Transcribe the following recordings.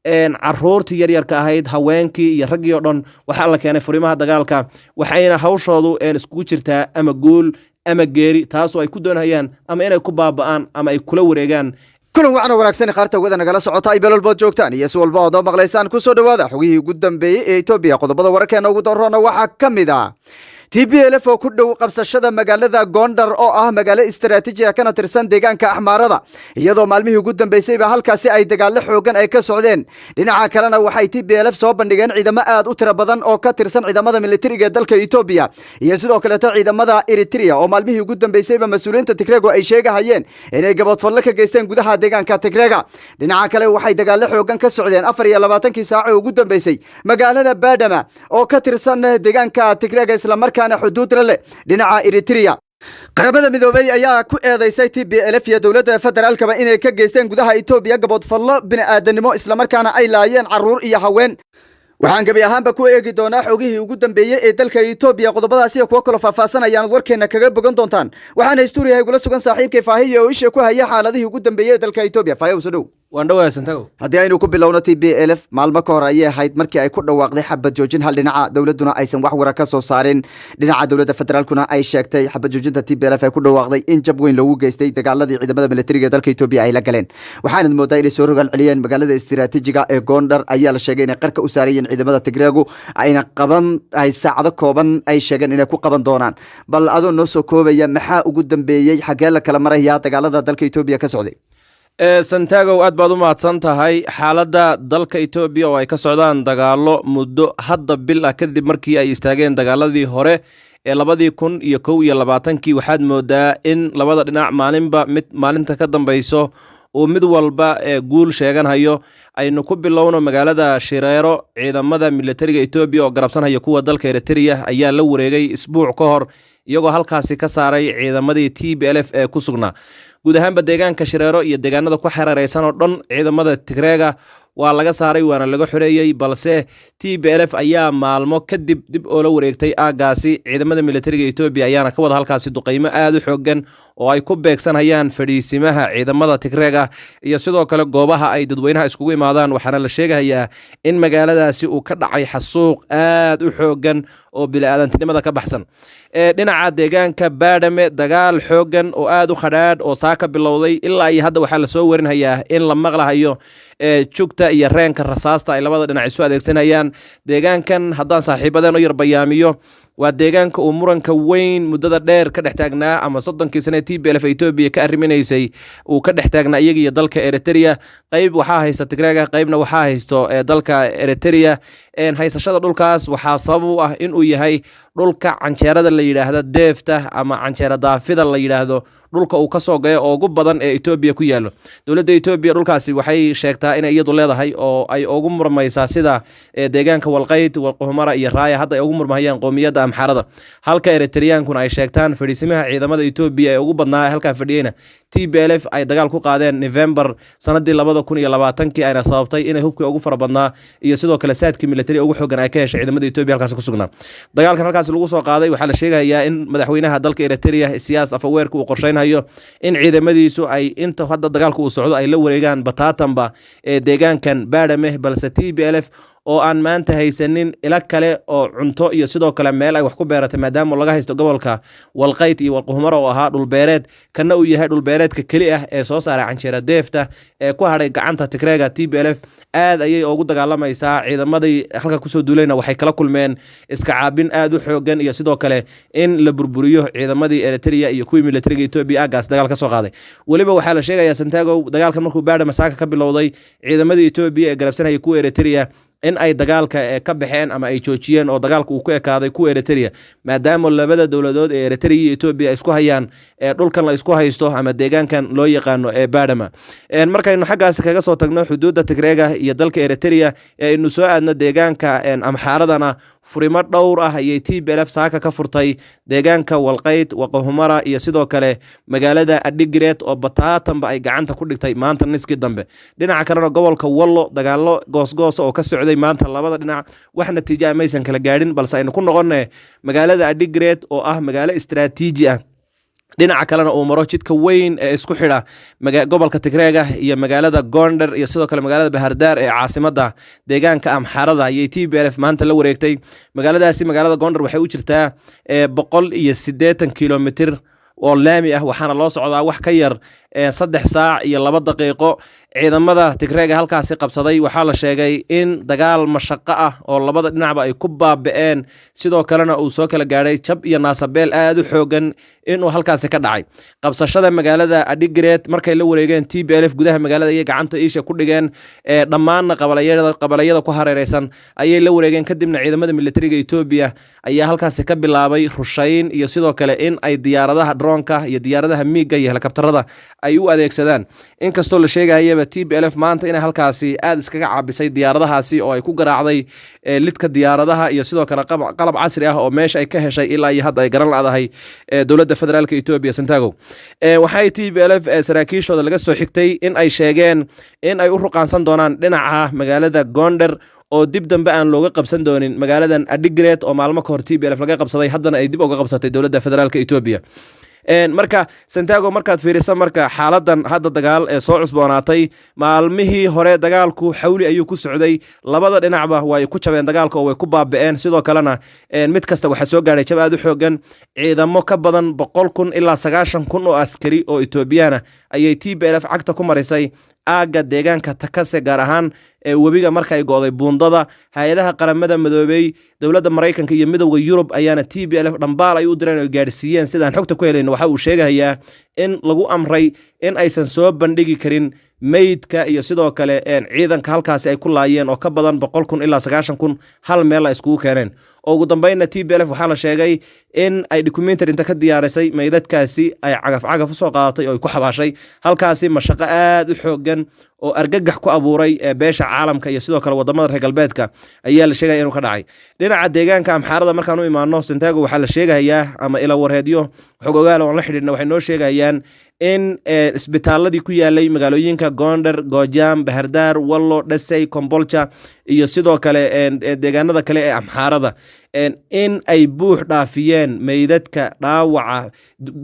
Caruurtii yaryarka ahayd, haweenkii iyo raggii oo dhan waxaa la keenay furimaha dagaalka, waxayna hawshoodu iskugu jirtaa ama guul ama geeri, taasoo ay ku doonayaan ama inay ku baaba'aan ama ay kula wareegaan. Kulan wacna wanaagsan, qaarta wada nagala socota ay belolbood joogtaan iyo si walba ood oo maqlaysaan, ku soo dhowaada xogihii ugu dambeeyey ee Etoobiya. Qodobada wararkeena ugu dooroona waxaa ka mid ah TPLF oo ku dhow qabsashada magaalada Gondar, oo ah magaalo istaraatiiji ah kana tirsan deegaanka Axmaarada, iyadoo maalmihii ugu dambeysayba halkaasi ay dagaallo xoogan ay ka socdeen. Dhinaca kalena, waxay TPLF soo bandhigeen ciidamo aad u tiro badan oo ka tirsan ciidamada militariga ee dalka Etoobiya iyo sidoo kaleeto ciidamada Eritrea, oo maalmihii ugu dambeysayba mas-uuliyiinta Tigreego ay sheegahayeen inay gaboodfallo ka geysteen gudaha deegaanka Tigreega. Dhinaca kale, waxay dagaallo xoogan ka socdeen 24-kii saaco ugu dambeysay magaalada Baadhama oo ka tirsan deegaanka Tigreega, islamarkaana xuduud la leh dhinaca Eritrea. Qaramada Midoobey ayaa ku eedeysay TPLF iyo dowladda federaalkaba inay ka geysteen gudaha Etoobiya gaboodfallo bini'aadanimo, islamarkaana ay laayeen carruur iyo haween. Waxaan gebi ahaanba ku eegi doonaa xogihii ugu dambeeyey ee dalka Etoobiya. Qodobadaasi iyo kuwo kaloo faahfaahsan ayaanad warkeena kaga bogan doontaan. Waxaana istuuriyahay gula sugan saaxiibkay Faahiya oo isha ku haya xaaladihii ugu dambeeyey ee dalka Etoobiya. Faahiya, uso dhow. Waan dhawahay, Santago. Haddii aynu ku bilowno, TPLF maalmo ka hor ayay ahayd markii ay ku dhawaaqday xabad joojin hal dhinaca, dowladduna aysan wax wara ka soo saarin. Dhinaca dowladda federaalkuna ay sheegtay xabad joojinta TPLF ay ku dhawaaqday in jab weyn loogu geystay dagaaladii ciidamada militariga ee dalka Etoobiya ay la galeen. Waxaanad moodaa inay soo rogaal celiyeen. Magaalada istiraatiijiga ee Gondar ayaa la sheegay inay qarka u saarayeen ciidamada Tigreegu, ayna qaban ay saacado kooban ay sheegeen inay ku qaban doonaan. Bal adoo noo soo koobaya, maxaa ugu dambeeyey? Xaggee la kala maraya dagaalada dalka Etoobiya ka socday? Santagow, aad baad u mahadsan tahay. Xaaladda dalka Etoobiya oo ay ka socdaan dagaallo muddo hadda bil ah kadib markii ay istaageen dagaaladii hore ee 2021-kii, waxaad moodaa in labada dhinac maalinba mid maalinta ka dambeyso uu mid walba guul sheeganhayo. Aynu ku bilowno magaalada Shireero. Ciidamada militariga Etoobiya oo garabsanhaya kuwa dalka Eritrea ayaa la wareegay isbuuc ka hor, iyagoo halkaasi ka saaray ciidamadii TPLF ee ku sugnaa. Guud ahaanba deegaanka Shireero iyo deegaanada ku xereereysan oo dhan ciidamada Tigreega waa laga saaray, waana laga xoreeyey, balse TPLF ayaa maalmo kadib dib oola wareegtay aagaasi. Ciidamada militariga Etoobiya ayaana ka wada halkaasi duqeymo aada u xoogan oo ay ku beegsanayaan fadhiisimaha ciidamada Tigreega iyo sidoo kale goobaha ay dadweynaha iskugu imaadaan. Waxaana la sheegayaa in magaaladaasi uu ka dhacay xasuuq aad u xoogan oo bili-aadantinimada ka baxsan. Dhinaca deegaanka Baadhame, dagaal xoogan oo aada u khadhaadh oo saaka bilowday ilaa iyo hadda waxaa lasoo warinhayaa in la maqlahayo jugta iyo reenka rasaasta ay labada dhinac isu adeegsanayaan. Deegaankan haddaan saaxiibadeen u yar bayaamiyo, waa deegaanka uu muranka weyn muddada dheer ka dhex taagnaa, ama 30-kii sane TPLF Etoobiya ka arriminaysay uu ka dhex taagnaa iyaga iyo dalka Eritrea. Qayb waxaa haysta Tigreega, qaybna waxaa haysto dalka Eritrea. Haysashada dhulkaas waxaa sabab u ah inuu yahay dhulka canjeerada la yidhaahdo deefta ama canjeera daafida la yidhaahdo, dhulka uu kasoo gayo oo ugu badan ee Etoobiya ku yaallo. Dowladda Etoobiya dhulkaasi waxay sheegtaa inay iyadu leedahay oo ay ugu murmaysaa, sida deegaanka Walqayd, Walquhumara iyo Raaya hadda ay ugu murmahayaan qowmiyadda Amxaarada, halka Eritreyaankuna ay sheegtaan fadhiisimaha ciidamada Etoobiya ee ugu badnaa halkaa fadhiyeyna TPLF ay dagaal ku qaadeen November sanadii 2020-kii, ayna sababtay inay hubkii ugu fara badnaa iyo sidoo kale saadkii militari ugu xoogan ay ka heshay ciidamada Etoobiya halkaasi ku sugnaa. Dagaalkan halkaasi lagu soo qaaday waxaa la sheegayaa in madaxweynaha dalka Eritrea, Siyaas Afaweerka, uu qorsheynhayo in ciidamadiisu ay inta hadda dagaalku uu socdo ay la wareegaan bataatanba ee deegaankan Baadhame, balse TPLF oo aan maanta haysanin ilo kale oo cunto iyo sidoo kale meel ay wax ku beeratay, maadaama laga haysto gobolka Walqayt iyo Walquhumaro oo ahaa dhulbeereed, kana uu yahay dhulbeereedka keli ah ee soo saaray canjeera deefta ee ku hadhay gacanta Tigreega, TPLF aad ayay ugu dagaalamaysaa. Ciidamadii halka kusoo duulayna waxay kala kulmeen iska caabin aad u xoogan iyo sidoo kale in la burburiyo ciidamadii Eritrea iyo kuwii militariga Etoobiya aagaas dagaal ka soo qaaday. Weliba waxaa la sheegayaa, Santago, dagaalkan markuu Baadha Masaaka ka bilowday, ciidamadii Etoobiya ee garabsanaya kuwa Eritrea in ay dagaalka ka baxeen ama ay joojiyeen oo dagaalka uu ku ekaaday kuwa Eritrea, maadaama labada dowladood ee Eritrea iyo Etoobiya ay isku hayaan ee dhulkan la isku haysto ama deegaankan loo yaqaano ee Baadhama. Markaynu xaggaasi kaga soo tagno xuduudda Tigreega iyo dalka Eritrea ee aynu soo aadno deegaanka Amxaaradana, furimo dhowr ah ayay TPLF saaka ka furtay deegaanka Walqayd, Waqahumara iyo sidoo kale magaalada Adhigireed oo bataatanba ay gacanta ku dhigtay maanta niskii dambe. Dhinaca kalena, gobolka Wallo dagaalo goosgoosa oo ka socday maanta labada dhinac wax natiijo ah maysan kala gaadhin, balse aynu ku noqonne magaalada Adhigireed oo ah magaalo istaraatiiji ah. Dhinaca kalena uu maro jidka weyn ee isku xidha gobolka Tigreega iyo magaalada Gonder iyo sidoo kale magaalada Bahardaar ee caasimada deegaanka Amxaarada ayay TPLF maanta la wareegtay magaaladaasi. Magaalada Gonder waxay u jirtaa 180 kilomitir oo laami ah, waxaana loo socdaa wax ka yar 3 saac iyo 2 daqiiqo. Ciidamada Tigreega halkaasi qabsaday waxaa la sheegay in dagaal mashaqo ah oo labada dhinacba ay ku baaba'een, sidoo kalena uu soo kala gaadhay jab iyo naasabeel aad u xoogan inuu halkaasi ka dhacay. Qabsashada magaalada Adigret markay la wareegeen TPLF, gudaha magaalada ayay gacanta iisha ku dhigeen, dhammaanna qabalayada ku hareereysan ayay la wareegeen. Kadibna ciidamada militariga Etoobiya ayaa halkaasi ka bilaabay rushayn iyo sidoo kale in ay diyaaradaha droneka iyo diyaaradaha miiga iyo helikabtarada ay u adeegsadaan, inkastoo la sheegayaba TPLF maanta inay halkaasi aad iskaga caabisay diyaaradahaasi oo ay ku garaacday lidka diyaaradaha iyo sidoo kale qalab casri ah oo meesha ay ka heshay ilaa iyo hadda ay garan la'dahay dowladda federaalka Etoobiya. Santago, waxay TPLF saraakiishooda laga soo xigtay in ay sheegeen in ay u ruqaansan doonaan dhinaca magaalada Gonder oo dib dambe aan looga qabsan doonin magaaladan Adigret oo maalmo ka hor TPLF laga qabsaday, haddana ay dib uga qabsatay dowladda federaalka Etoobiya. Marka Santiago, markaad fiiriso marka xaaladan hadda dagaal ee soo cusboonaatay, maalmihii hore dagaalku xawli ayuu ku socday, labada dhinacba way ku jabeen dagaalka oo way ku baaba'een. Sidoo kalena mid kasta waxaa soo gaadhay jab aad u xoogan. Ciidamo ka badan 100,000 ilaa 90,000 oo askari oo Etoobiyana ayay TPLF cagta ku marisay aagga deegaanka Takase, gaar ahaan webiga marka ay go'day buundada. Hay-adaha Qaramada Midoobey, dowladda Maraykanka iyo Midowda Yurub ayaana TPLF dhambaal ay u direen oo gaadhsiiyeen, sidaan xogta ku helayno, waxa uu sheegayaa in lagu amray in aysan soo bandhigi karin meydka iyo sidoo kale ciidanka halkaasi ay ku laayeen oo ka badan 100,000 ilaa 90,000 hal meel ay iskugu keeneen. Oo ugu dambeynna TPLF waxaa la sheegay in ay documentary inta ka diyaarisay meydadkaasi ay cagaf cagaf usoo qaadatay oo ay ku xabaashay halkaasi. Mashaqo aad u xoogan oo argagax ku abuuray beesha caalamka iyo sidoo kale wadamada reer galbeedka ayaa la sheegaya inuu ka dhacay. Dhinaca deegaanka Amxaarada markaan u imaano, Santiago, waxaa la sheegayaa ama ila wareedyo xog ogaal oo aan la xidhiidhna waxay noo sheegayaan in isbitaaladii ku yaalay magaalooyinka Gonder, Gojam, Bahardaar, Wallo, Dhasey, Kombolcha iyo sidoo kale deegaanada kale ee Amxaarada in ay buux dhaafiyeen meydadka dhaawaca.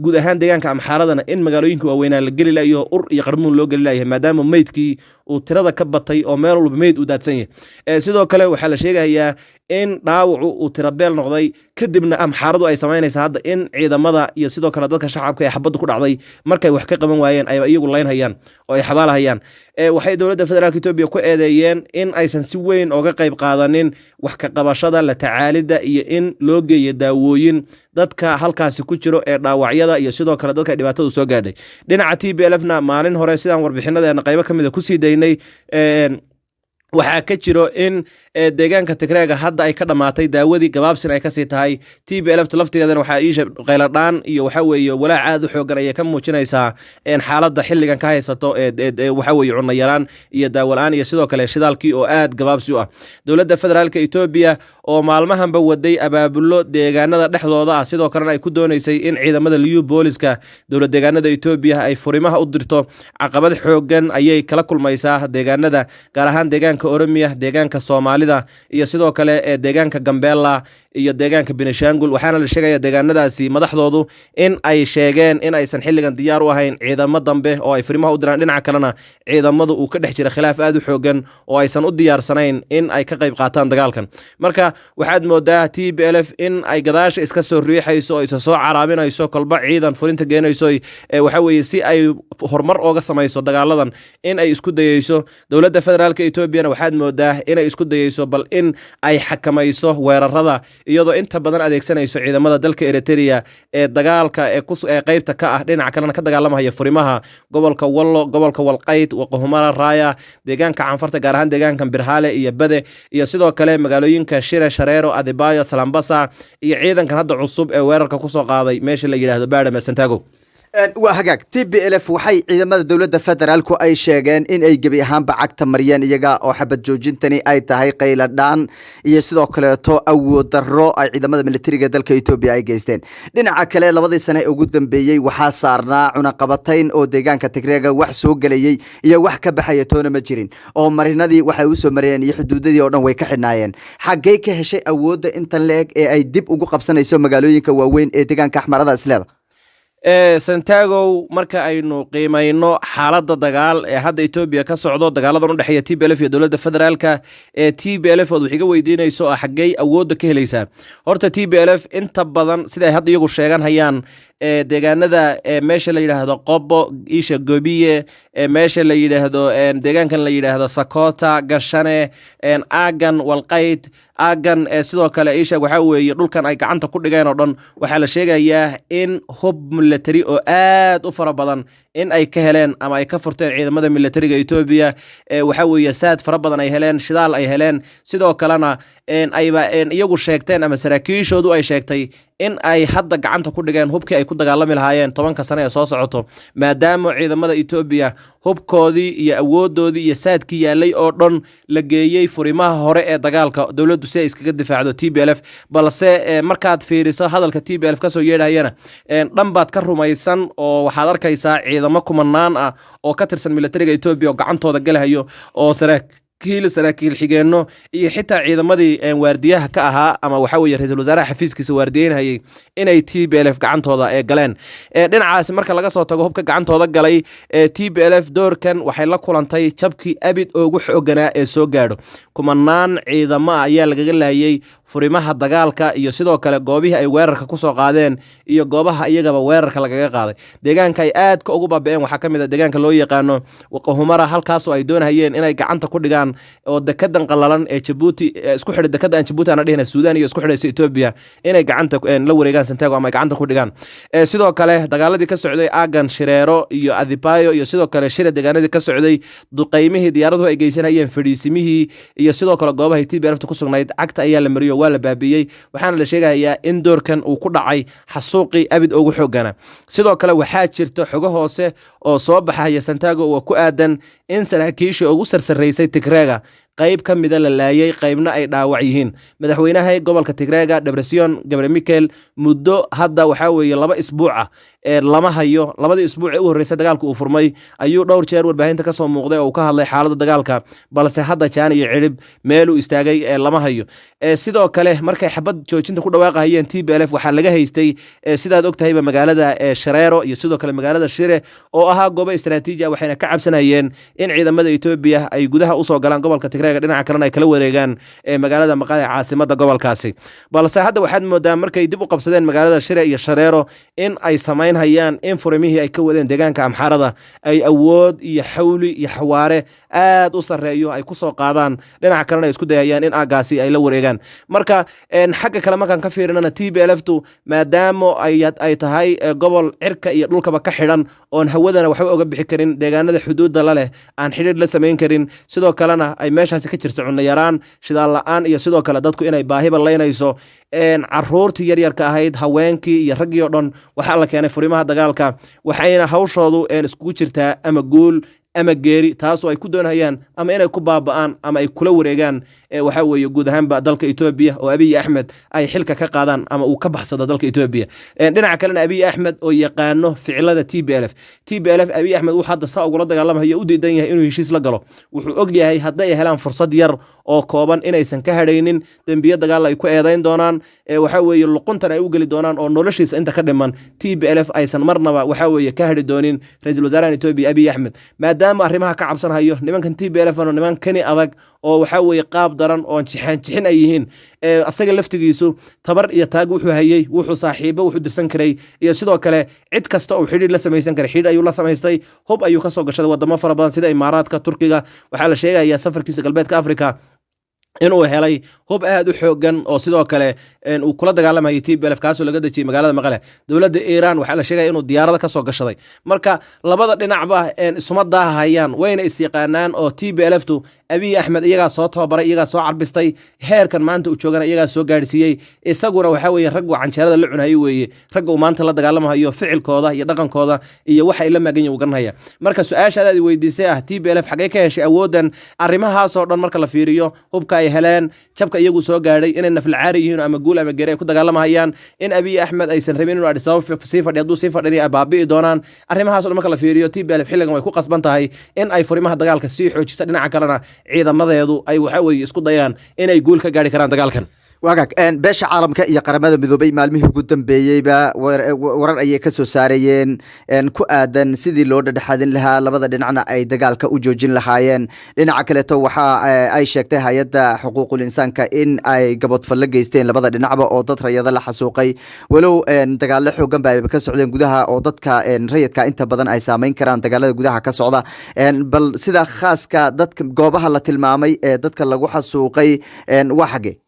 Guud ahaan deegaanka Amxaaradana in magaalooyinka waaweynaa la geli layo, ur iyo qarmuun loo geli layahay, maadaama meydkii uu tirada ka batay oo meel walba meyd uu daadsan yahay. Sidoo kale waxaa la sheegayaa in dhaawacu uu tirabeel noqday, kadibna Amxaaradu ay samaynaysa hadda in ciidamada iyo sidoo kale dadka shacabka ee xabaddu ku dhacday markay wax ka qaban waayeen ay iyagu laynhayaan oo ay xabaalahayaan. Waxay dowladda federaalka Etoobiya ku eedeeyeen in aysan si weyn oga qayb qaadanin wax ka qabashada, la tacaalidda iyo in loo geeyo daawooyin dadka halkaasi ku jiro ee dhaawacyada iyo sidoo kale dadka dhibaatadu soo gaadhay. Dhinaca TPLF na maalin hore sidaan warbixinadeena qaybo ka mid a kusii daynay, waxaa ka jiro in deegaanka Tigreega hadda ay ka dhammaatay daawadii, gabaabsin ay kasii tahay. TPLF laftigeedana waxaa iisha qayladhaan iyo waxa weeye walaac aad u xoogan ayay ka muujinaysaa xaaladda xilligan ka haysato waxa weeye cunno yaraan iyo daawo la-aan iyo sidoo kale shidaalkii oo aad gabaabsi u ah. Dowladda federaalka Etoobiya oo maalmahanba waday abaabullo deegaanada dhexdooda ah, sidoo kalena ay ku dooneysay in ciidamada liyu booliska dowlad deegaanada Etoobiya ay furimaha u dirto, caqabad xoogan ayay kala kulmaysaa deegaanada, gaar ahaan deegaanka Oromiya, deegaanka Soomaalida iyo sidoo kale ee deegaanka Gambela iyo deegaanka Benishangul. Waxaana la sheegaya deegaanadaasi madaxdoodu in ay sheegeen in aysan xilligan diyaar u ahayn ciidamo dambe oo ay furimaha u diraan. Dhinaca kalena ciidamadu uu ka dhex jira khilaaf aad u xoogan oo aysan u diyaarsanayn in ay ka qayb qaataan dagaalkan. Marka waxaad moodaa TPLF in ay gadaasha iska soo riixayso oo isa soo caraabinayso, kolba ciidan furinta geenayso, waxa weeye si ay horumar ooga samayso dagaaladan in ay isku dayeyso. Dowladda federaalka Etoobiyana waxaad moodaa inay isku dayeyso bal in ay xakamayso weerarada, iyadoo inta badan adeegsanayso ciidamada dalka Eritrea ee dagaalka ee qeybta ka ah, dhinaca kalena ka dagaalamaya furimaha gobolka Wallo, gobolka Walqayd, Waqahumara, Raaya, deegaanka Canfarta, gaar ahaan deegaanka Birhale iyo Bade, iyo sidoo kale magaalooyinka Shire, Shareero, Adibayo, Salambasa iyo ciidankan hadda cusub ee weerarka kusoo qaaday meesha la yidhaahdo Baadhame, Santago. Waa hagaag. TPLF waxay ciidamada dowladda federaalku ay sheegeen in ay gebi ahaanba cagta mariyeen iyaga, oo xabad joojintani ay tahay qayladhaan iyo sidoo kaleeto awood darro ay ciidamada militariga dalka Etoobiya ay geysteen. Dhinaca kale, labadii sane ee ugu dambeeyey waxaa saarnaa cunaqabatayn oo deegaanka Tigreega wax soo gelayey iyo wax ka baxaya toona ma jirin, oo marinadii waxay usoo mariyeen iyo xuduudadii oo dhan way ka xidhnaayeen. Xaggey ka heshay awoodda intan la-eg ee ay dib ugu qabsanayso magaalooyinka waaweyn ee deegaanka Axmarada isleeda? Santagow, marka aynu qiimayno xaaladda dagaal ee hadda Etoobiya ka socdo, dagaaladan udhexeeya TPLF iyo dowladda federaalka ee TPLF ood wax iga weydiinayso oo xaggey awoodda ka helaysaa, horta TPLF inta badan sida ay hadda iyagu sheegan hayaan deegaanada meesha la yidhaahdo Qobo, isha Gobiye, meesha la yidhaahdo deegaankan la yidhaahdo Sakota, Gashane, aagan Walqayd, aagan sidoo kale isha waxaa weeye dhulkan ay gacanta ku dhigeen oo dhan, waxaa la sheegayaa in hub military oo aad u fara badan in ay ka heleen ama ay ka furteen ciidamada militariga Etoobiya. Waxaa weeye saad fara badan ay heleen, shidaal ay heleen, sidoo kalena ayba iyagu sheegteen ama saraakiishoodu ay sheegtay in ay hadda gacanta ku dhigeen hubkii ay ku dagaalami lahaayeen 10-ka sano ee soo socoto, maadaama ciidamada Etoobiya hubkoodii iyo awoodoodii iyo saadkii yaalay oo dhan la geeyey furimaha hore ee dagaalka dowladdu si ay iskaga difaacdo TPLF. Balse markaad fiiriso hadalka TPLF kasoo yeedhayana, dhan baad ka rumaysan oo waxaad arkaysaa ciidamo kumanaan ah oo ka tirsan militariga Etoobiya oo gacantooda galahayo, oo saraakiil xigeenno iyo xitaa ciidamadii waardiyaha ka ahaa ama waxa weye ra-iisul wasaaraha xafiiskiisa waardiyeynayay inay TPLF gacantooda galeen. Dhinacaasi marka laga soo tago hubka gacantooda galay, TPLF doorkan waxay la kulantay jabkii abid ugu xooganaa ee soo gaadho. Kumanaan ciidamo ah ayaa lagaga laayay furimaha dagaalka iyo sidoo kale goobihii ay weerarka kusoo qaadeen iyo goobaha iyagaba weerarka lagaga qaaday. Deegaanka ay aadka ugu baabi'een waxaa ka mid a deegaanka loo yaqaano Humara, halkaasoo ay doonahayeen inay gacanta ku dhigaan oo dekedan qalalan ee Jabuuti isku xidhay, dekada aan Jabuuti aan dhihina, Suudaan iyo isku xidhaysa Etoobiya, inay gacanta la wareegaan Santiago ama ay gacanta ku dhigaan. Sidoo kale dagaaladii ka socday aagan Shireero iyo Adibayo iyo sidoo kale Shire, deegaanadii ka socday, duqeymihii diyaaraduhu ay geysanayeen, fadhiisimihii iyo sidoo kale goobahay TPLF ku sugnayd cagta ayaa la mariyo, waa la baabiiyey. Waxaana la sheegayaa in doorkan uu ku dhacay xasuuqii abid ugu xoogana. Sidoo kale waxaa jirta xogo hoose oo soo baxaya, Santiago, oo ku aadan in saraakiishii ugu sarsaraysay Tigreega qayb ka mida la laayay, qaybna ay dhaawac yihiin. Madaxweynaha gobolka Tigreega, Debretsion Gabre Michael, muddo hadda waxaa weeye 2 isbuuc ah ee lama hayo. Labadii isbuuc ee u horreysay dagaalka uu furmay ayuu dhowr jeer warbaahinta kasoo muuqday oo uu ka hadlay xaaladda dagaalka, balse hadda jaan iyo cidhib meeluu istaagay ee lama hayo. Sidoo kale markay xabad joojinta ku dhawaaqahayeen TPLF, waxaa laga haystay, sidaad og tahayba, magaalada Shareero iyo sidoo kale magaalada Shire oo ahaa goobo istaraatiiji ah, waxayna ka cabsanayeen in ciidamada Etoobiya ay gudaha usoo galaan gobolka Tigreega, dhinaca kalena ay kala wareegaan magaalada Maqale, caasimada gobolkaasi. Balse hadda waxaad moodaa markay dib u qabsadeen magaalada Shire iyo Shareero in ay samaynhayaan in furimihii ay ka wadeen deegaanka Amxaarada ay awood iyo xawli iyo xawaare aad u sarreeyo ay kusoo qaadaan, dhinaca kalena ay isku dayayaan in aagaasi ay la wareegaan. Marka xagga kale markaan ka fiirinana, TPLF tu maadaama ay tahay gobol cirka iyo dhulkaba ka xidhan, oon hawadana waxba oga bixi karin, deegaanada xuduudda la leh aan xidhiidh la samayn karin, sidoo kalena ay meeshaasi ka jirto cunno yaraan, shidaal la-aan iyo sidoo kale dadku inay baahiba leynayso, caruurtii yaryarka ahayd, haweenkii iyo raggii oo dhan waxaa la keenay furimaha dagaalka, waxayna hawshoodu iskugu jirtaa ama guul ama geeri, taasoo ay ku doonayaan ama inay ku baaba'aan ama ay kula wareegaan waxa weeye guud ahaanba dalka Etoobiya oo Abiy Axmed ay xilka ka qaadaan ama uu ka baxsado dalka Etoobiya. Dhinaca kalena Abiy Axmed oo yaqaano ficilada TPLF, TPLF Abiy Axmed wuxuu hadda saa ugula dagaalamayo, u diidan yahay inuu heshiis la galo. Wuxuu og yahay hadday helaan fursad yar oo kooban inaysan ka hadhaynin, dembiyo dagaal ay ku eedayn doonaan, waxa weeye luquntan ay u geli doonaan oo noloshiisa inta ka dhiman TPLF aysan marnaba waxa weeye ka hadhi doonin ra-iisul wasaaraha Etoobiya Abiy Axmed, maadaama arrimaha ka cabsanhayo. Nimankan TPLF ano niman kani adag oo waxa weeye qaab daran oon jixaan jixin ay yihiin. Asaga laftigiisu tabar iyo taag wuxuu hayey, wuxuu saaxiibo wuxuu dirsan karay iyo sidoo kale cid kasta uu xidhiir la samaysan karay, xidhiir ayuu la samaystay. Hub ayuu kasoo gashaday wadamo fara badan sida Imaaraadka, Turkiga. Waxaa la sheegayaa safarkiisa galbeedka Africa inuu helay hub aad u xoogan oo sidoo kale uu kula dagaalamayay TPLF, kaasoo laga dejiyey magaalada Maqale. Dowladda Iiraan waxaa la sheegaya inuu diyaarada kasoo gashaday. Marka labada dhinacba isuma daahayaan, wayna is yaqaanaan oo TPLF tu Abiy Axmed iyagaa soo tababaray, iyagaa soo carbistay, heerkan maanta uu joogana iyagaa soo gaadhsiiyey. Isaguna waxa weeye raggu canjeerada la cunayo weeye, ragga uu maanta la dagaalamahayo ficilkooda iyo dhaqankooda iyo waxa ay la maagan yihin uu garanhaya. Marka su-aasha adaad weydiisay ah TPLF xaggee ka heshay awooddan, arrimahaasoo dhan marka la fiiriyo, hubka ay heleen, jabka iyagu soo gaadhay, inay naflacaari yihiin ama guul ama geeri ay ku dagaalamahayaan, in Abiy Axmed aysan rabin inuu Addis Ababa sii fadhi, hadduu sii fadhin ay baabi'i doonaan, arrimahaas o dhan marka la fiiriyo, TPLF xilligan way ku qasban tahay in ay furimaha dagaalka sii xoojisa, dhinaca kalena ciidamadeedu ay waxa weeye isku dayaan inay guul ka gaari karaan dagaalkan. Wagaag, beesha caalamka iyo Qaramada Midoobay maalmihii ugu dambeeyeyba warar ayay ka soo saarayeen ku aadan sidii loo dhedhexaadin lahaa, labada dhinacna ay dagaalka u joojin lahaayeen. Dhinaca kaleeto, waxa ay sheegtay hay-adda xuquuqul insaanka in ay gabodfallo geysteen labada dhinacba oo dad rayado la xasuuqay, walow dagaalo xoogan ba ay ka socdeen gudaha oo dadka rayidka inta badan ay saameyn karaan dagaalada gudaha ka socda. Bal sida khaaska dadka goobaha la tilmaamay ee dadka lagu xasuuqay waa xagee?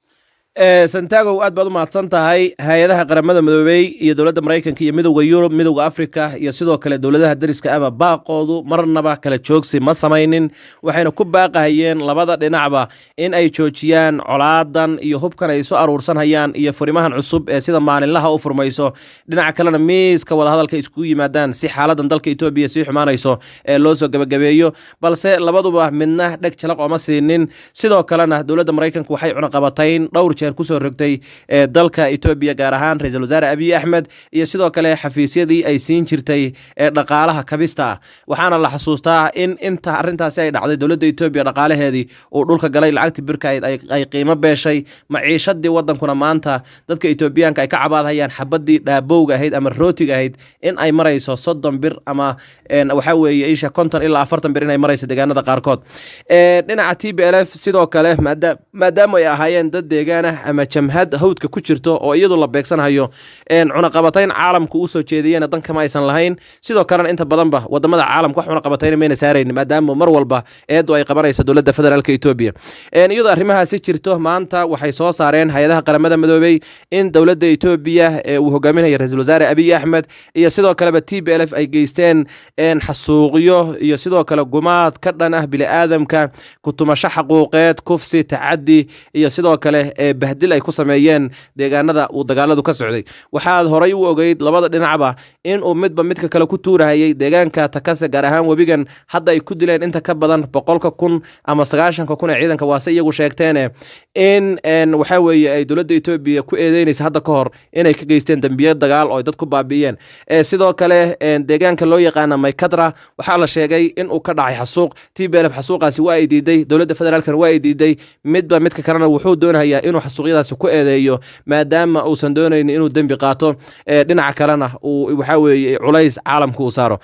Santagow, aad baad u mahadsan tahay. Hay-adaha Qaramada Midoobey iyo dowladda Maraykanka iyo Midowda Yurub, Midowda Afrika iyo sidoo kale dowladaha dariska aba baaqoodu marnaba kala joogsi ma samaynin, waxayna ku baaqahayeen labada dhinacba in ay joojiyaan colaadan iyo hubkan ay isu aruursanhayaan iyo furimahan cusub ee sida maalinlaha u furmayso, dhinaca kalena miiska wadahadalka iskugu yimaadaan si xaaladan dalka Etoobiya sii xumaanayso ee loo soo gebagabeeyo. Balse labaduba midna dheg jalaq ooma siinin. Sidoo kalena dowladda Maraykanka waxay cunaqabatayn dhowr jeer kusoo rogtay ee dalka Etoobiya, gaar ahaan ra-iisul wasaare Abiy Axmed iyo sidoo kale xafiisyadii ay siin jirtay ee dhaqaalaha kabista ah. Waxaana la xasuustaa in inta arrintaasi ay dhacday dowladda Etoobiya dhaqaalaheedii uu dhulka galay, lacagtii birka ay qiimo beeshay, maciishadii wadankuna maanta dadka Etoobiyaanka ay ka cabaadhayaan xabadii dhaabowga ahayd ama rootiga ahayd in ay marayso 30 bir ama waxaa weeye isha 50 ilaa 40 bir inay marayso deegaanada qaarkood. Dhinaca TPLF sidoo kale, maadaama ay ahaayeen dad deegaan ah ama jamhad hawdka ku jirto oo iyadu la beegsanhayo, cunaqabatayn caalamku usoo jeediyena dan kama aysan lahayn. Sidoo kalena inta badanba wadamada caalamka wax cunaqabatayna mayna saaraynin, maadaama mar walba eedu ay qabanayso dowladda federaalka Etoobiya. Iyadoo arrimahaasi jirto, maanta waxay soo saareen hay-adaha Qaramada Midoobey in dowladda Etoobiya ee uu hogaaminayo ra-iisul wasaare Abiy Axmed iyo sidoo kaleba TPLF ay geysteen xasuuqyo iyo sidoo kale gumaad ka dhan ah bini'aadamka, kutumasho xaquuqeed, kufsi, tacadi iyo sidoo kale bahdil ay ku sameeyeen deegaanada uu dagaaladu ka socday. Waxaad horay u ogeyd labada dhinacba in uu midba midka kale ku tuurahayay deegaanka Takase, gaar ahaan webigan hadda ay ku dileen inta ka badan 100,000 ama 90,000 ee ciidanka, waase iyagu sheegteene, in waxaa weeye ay dowladda Etoobiya ku eedeynaysa hadda ka hor inay ka geysteen dembiyo dagaal oo ay dad ku baabi'iyeen. Sidoo kale deegaanka loo yaqaana Maykadra waxaa la sheegay in uu ka dhacay xasuuq. TPLF xasuuqaasi waa ay diiday, dowladda federaalkana waa ay diiday. Midba midka kalena wuxuu doonayaa inuu xasuuqyadaasi ku eedeeyo, maadaama uusan doonaynin inuu dembi qaato, dhinaca kalena uu waxaa weeye culays caalamka uu saaro.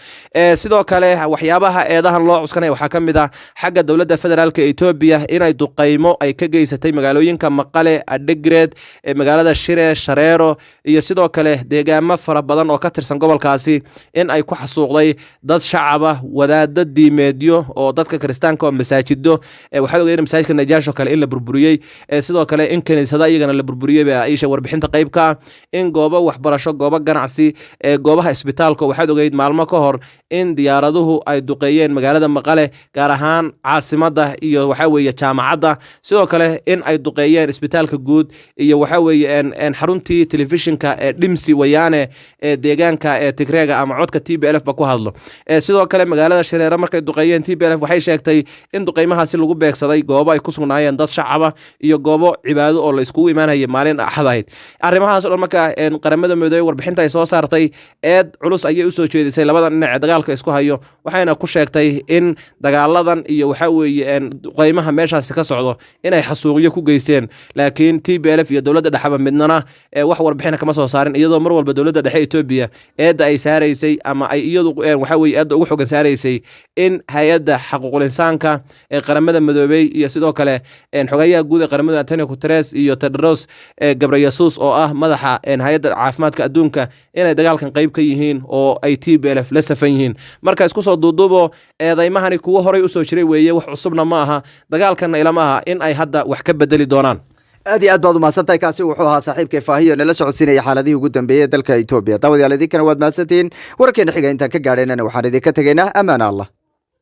Sidoo kale waxyaabaha eedahan loo cuskanaya waxaa ka mid ah xagga dowladda federaalka Etoobiya inay duqaymo ay ka geysatay magaalooyinka Maqale, Adhegreed, magaalada Shire, Shareero iyo sidoo kale deegaamo fara badan oo ka tirsan gobolkaasi in ay ku xasuuqday dad shacaba, wadaado diimeedyo oo dadka kiristaanka oo masaajido. Waxaad ogeyd in masaajidka Najaasho kale in la burburiyey, sidoo kale in kaniisada iyagana la burburiyey baa isha warbixinta qayb ka ah, in goobo waxbarasho, goobo ganacsi, goobaha isbitaalka. Waxaad ogeyd maalmo ka hor in diyaaraduhu ay duqeeyeen magaalada Maqale, gaar ahaan caasimadda iyo waxaa weeye jaamacadda, sidoo kale in ay duqeeyeen isbitaalka guud iyo waxaa weeye xaruntii telefishinka ee Dhimsi Wayaane ee deegaanka ee Tigreega ama codka TPLF ba ku hadlo. Sidoo kale magaalada Shareero markay duqeeyeen, TPLF waxay sheegtay in duqeymahaasi lagu beegsaday goobo ay ku sugnaayeen dad shacaba iyo goobo cibaado oo la iskugu imaanayay maalin Axad ahayd. Arrimahaas oo dhan marka Qaramada Midoobey warbixinta ay soo saartay, eed culus ayay usoo jeedisay labada dhinac ee dagaalka isku hayo, waxayna ku sheegtay in dagaaladan iyo waxaa weeye duqeymaha meeshaasi ka socdo inay xasuuqyo ku geysteen. Laakiin TPLF iyo dowladda dhexeba midnana wax warbixina kama soo saarin, iyadoo mar walba dowladda dhexe Etoobiya eedda ay saaraysay ama ay iyadu waxaa weeye eedda ugu xogan saaraysay in hay-adda xaquuqul insaanka ee Qaramada Midoobey iyo sidoo kale xogayaha guud ee Qaramada Antonio Guterres iyo Tedros Ghebreyesus oo ah madaxa hay-adda caafimaadka adduunka inay dagaalkan qayb ka yihiin oo ay TPLF la safan yihiin. Marka isku soo duuduubo, eedaymahani kuwo horay usoo jiray weeye, wax cusubna ma aha, dagaalkanna ilama aha in ay hadda wax ka bedeli doonaan. Aad iyo aad baad umahadsantahay. Kaasi wuxuu ahaa saaxiibkay Faahiyo, nala socodsiinaya xaaladihii ugu dambeeyey dalka Etoobiya. Daawadayaal, idinkana waad mahadsantihiin. Wararkeena xiga intaan ka gaadhaynana waxaan idinka tegaynaa amaana Allah.